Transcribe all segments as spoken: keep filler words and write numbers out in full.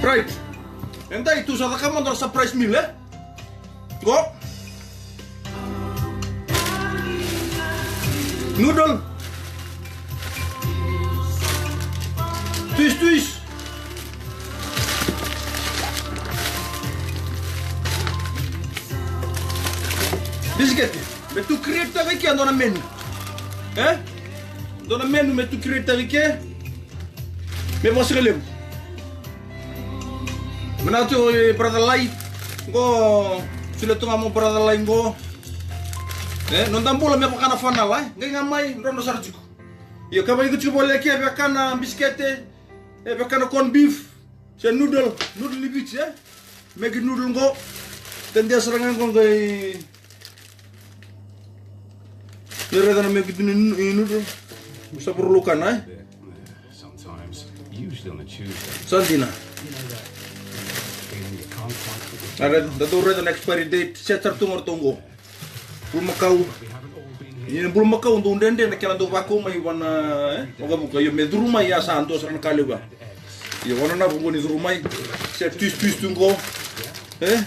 Right. Eda tu sa cakava mada na surprise meal, e? Qo. Noodle. Twist, twist. Bisikete. Me tu create-taka i ke e dua na menu. E? Dua na menu me tu create-taka i ke. Me vakasigalevu. Vinaka tiko, e, brother Lai. Qo, solia tu ga mo brother Lai qo. E, noda bula me vaka na fanala, e? Qai ga mai, drodro sara tiko. Io, ka vaka iko tiko voleka e vaka na bisikete, e vaka na corn beef, se noodle, noodle ni Viti, e? Maggi noodle qo. Dede sara ga qo qai. Ni raica na Maggi noodle. Sa vuruluka na, e? Sometimes, usually on a Tuesday. Sa dina. Feeling the contact with the A raica, da dau raica na expiry date, set sara tu ga o ratou qo. Bulumakau. Ia na bulumakau dau dredre na kena dau vakau mai vana, e? Waqavuka, io me curu mai, ia sa dua sara na ka levu. Io, vana na vuqo ni curu mai. Se twist, twist tu qo. E?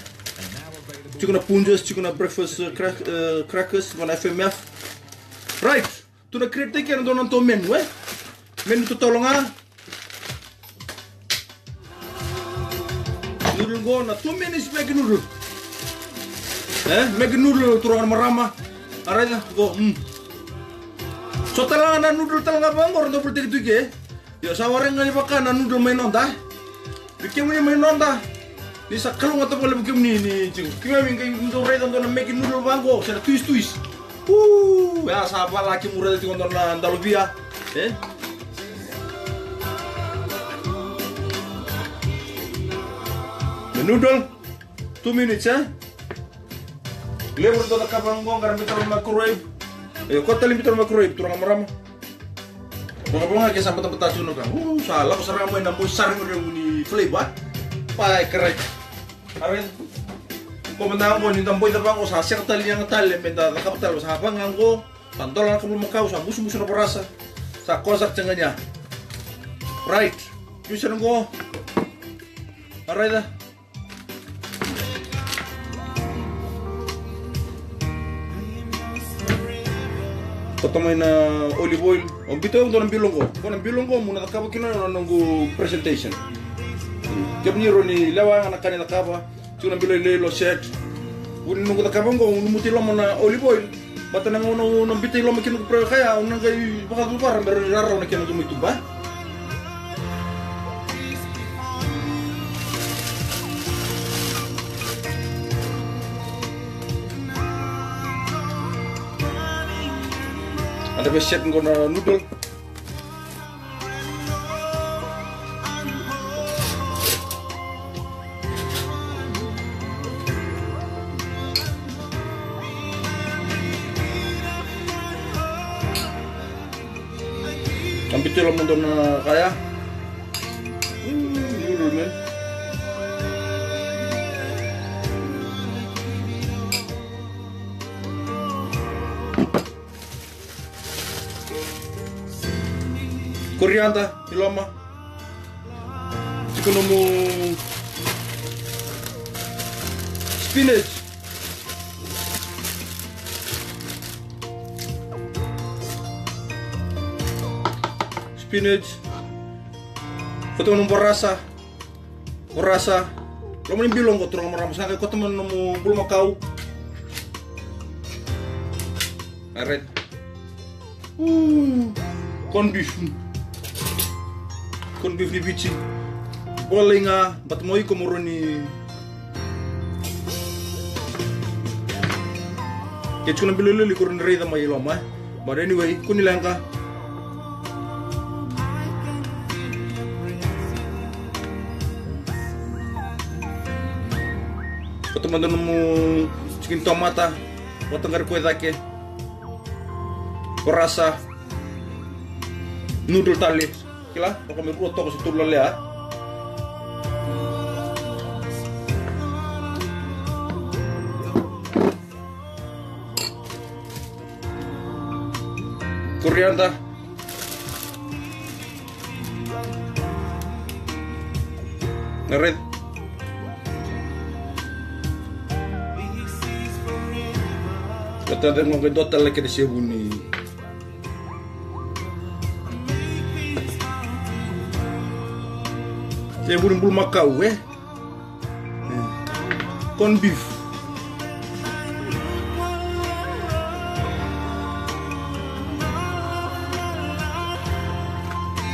Tiko na punjas, tiko na breakfast, e, crack-, e, crackers, vana F M F. Right. Tu na create-taki ena dua na nodratou menu, e? Menu totolo ga. Noodle qo na two minutes Maggi noodle. E, Maggi noodle turaga na marama. A raica qo, mm. So tale ga na noodle tale ga vaqo, ra dau volitaki tu i ke. Io, sa warega ni vaka na noodle mai noda. Vei kemuni mai noda. Ni sa kalougata vakalevu kemuni ni tiko. Keimami qai dau raica dua na Maggi noodle vaqo, se na twist, twist. Uu, ia sa vala kemu raica tiko dua na dalovia. E? Na noodle. Two minutes, e? Levu ratou cakava qo, qai ra biuta na microwave. E, ko tale biuta na microwave, turaga marama. Vakavaka ga ke sa batabata tu na ka. Uu, sa lako sara mai na boi sara ni revu ni flavor. Pa e kerai. A raica. Ko mada qo ni da boi cava qo sa sega tale ni yaga tale me da cakava tale sa vaka ga qo. Sa dola na kabulumakau, sa musumusu na varasa. Sa kola sara tiko ga ni ya. Right. Use na qo. A raica. Koto mai na olive oil. Au biuta au dua na bilo qo. Qo na bilo qo meu na cakava kina na noqu presentation. Kemuni rawa ni lewa ga na ka ni cakava. Tiko na bilo iloilo set. Vu ni noqu cakava qo, au na muta i loma na olive oil. Baleta na gauna au na biuta i loma kina noqu prew kaya, au na qai vakacuvara me rawa ni rarawa na kena dua mai tuba. Eda via set qo na noodle. Sa biuta i loma dua na kaya. Mm, noodle, man. Korianda i loma. Tiko nomu spinach. Spinach. Koto nomu varasa. Varasa. Loma ni bilo qo turaga marama, sa qai koto mai na nomu bulumakau. Alright. Ooh. Corn beef. Corn beef ni Viti. Volai ga, baleta mo iko mo rawa ni. Ke tiko na bilo lili ko rawa ni raica mai i loma, e. But anyway, kua ni leqa. Koto mada nomu chicken tomata. Vata qari koya cake. Varasa. Noodle tale. Kila, toka me rua toka se tolu lalea. Korianda. Alright. Kata de ngo ke dota la kede sevuni. Sevuni bulumakau, e? Corn beef.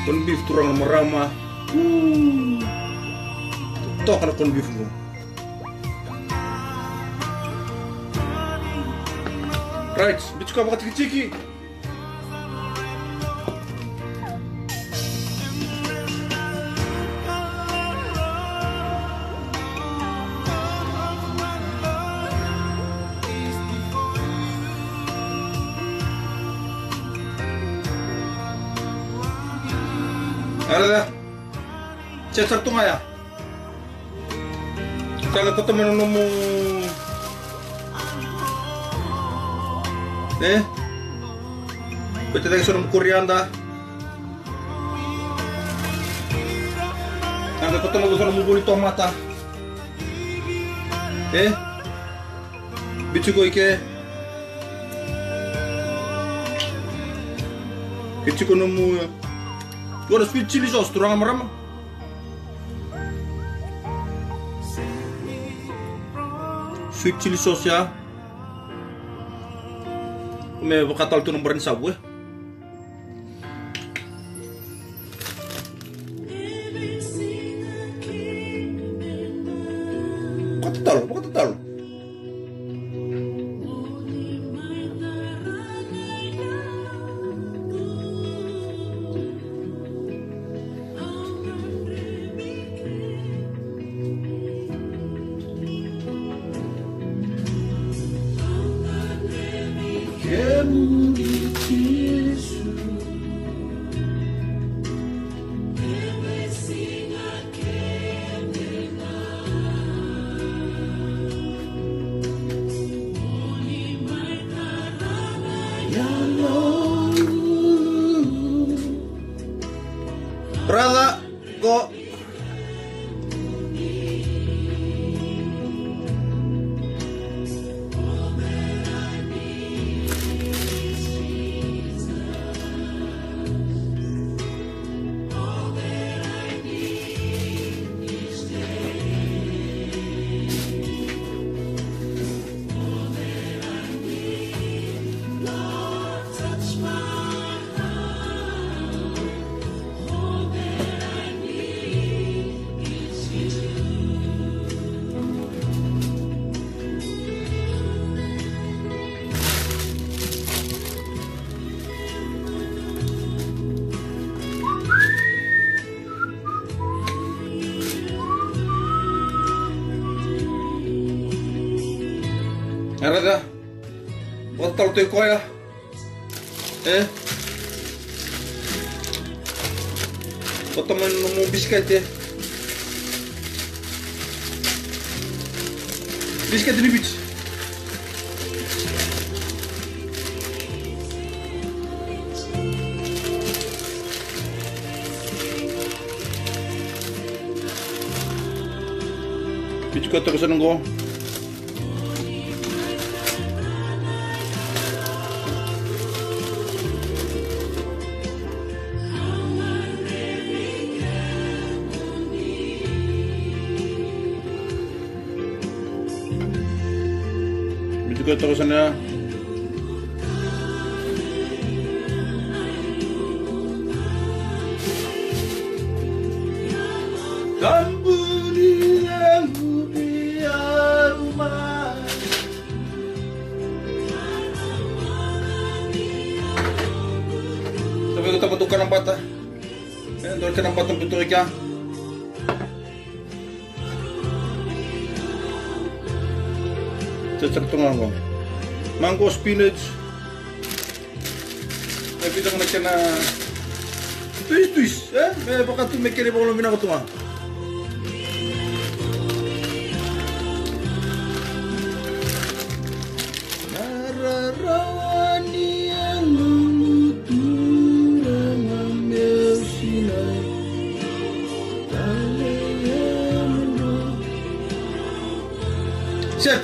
Corn beef, turaga, marama. Toka na corn beef qo. Right, biuti koya vakatikitiki. Era da. Check sara tu ga ya. Sa qai koto mai na nomu, e? Koto tale so nomu korianda. Sa qai koto mai so nomu vuli tomata, e? Biuti koya i ke. Ke tiko nomu, e, qo na sweet chili sauce, turaga, marama. Sweet chili sauce ya. Me vakatala tu na barani savu, e. Vakatatalo, vakatatalo. Brother, go. Era da. Vakatatalo tu i koya. E? Koto mai na nomu bisikete. Bisikete ni biuti. Biuti koya toka sa na qo. Biuti koya toka sa na. Kaburi yangu ni ya uma. Sa vei ko tama tu kana bata. E, dua kana bata biuti koya. Check sara tu ga qo. Mango, spinach. E vica ga na kena twist, twist, e? Me vaka tu me kena ivakalolo vinaka tu ga. Na rarawa ni yaloqu, Turaga meu sinai. Talei e Set.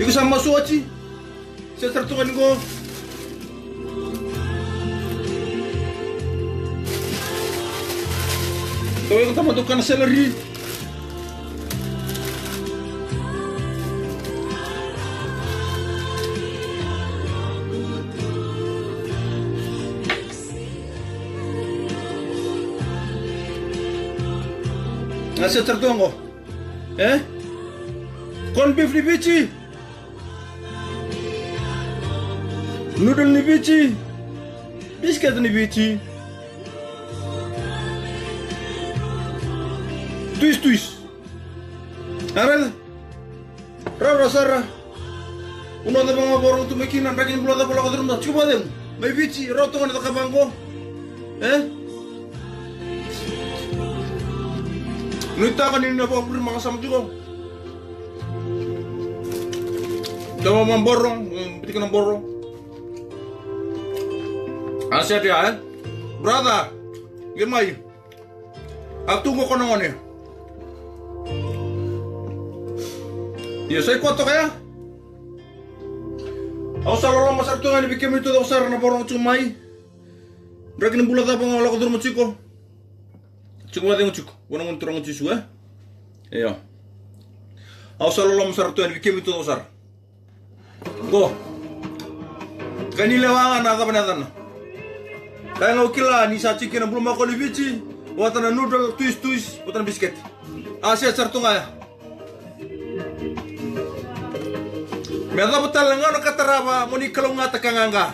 Iko sa masu oti. Set sara tu ga ni qo. Tou iko tama tu kana celery. Na set sara tu ga qo. E? Corn beef ni Viti. Noodle ni Viti. Biscuit ni Viti. Twist, twist. Alright. Rawarawa sara. Vanua cava ga o vakarogo tu mai kina, draki ni bula cava o lako curuma, tiko vakacegu. Mai Viti, rawa toka ni cakava qo. E? Nuitaka ni na vakavure magasama tiko. Tama ma boro, mm, bitika na boro. A set ya, e? Brother, qai mai. A tu qo ko na gone. Io, sa i koya toka ya. Au sa loloma sara tu ga yani vei kemuni taucoko sara na vakarogo tiko mai. Draki ni bula cava ga o lako curuma tiko. Tiko vakacegu tiko. Vua na Gone Turaga o Jisu, e? Io. Au sa loloma sara tu yani vei kemuni taucoko sara. Qo. Ka ni lewa ga na cava na yacana. Ka ya ga au kila ni sa tiko kina na bulumakau ni Viti, vata na noodle, twist twist, vata na bisikete. A set sara tu ga ya. Me yacova tale na gauna ka tarava mo ni kalougata ka qaqa.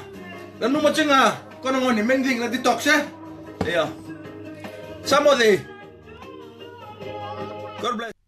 Nanuma tiko ga, ko na gone, main thing na detox, e? Io. Sa moce. God bless.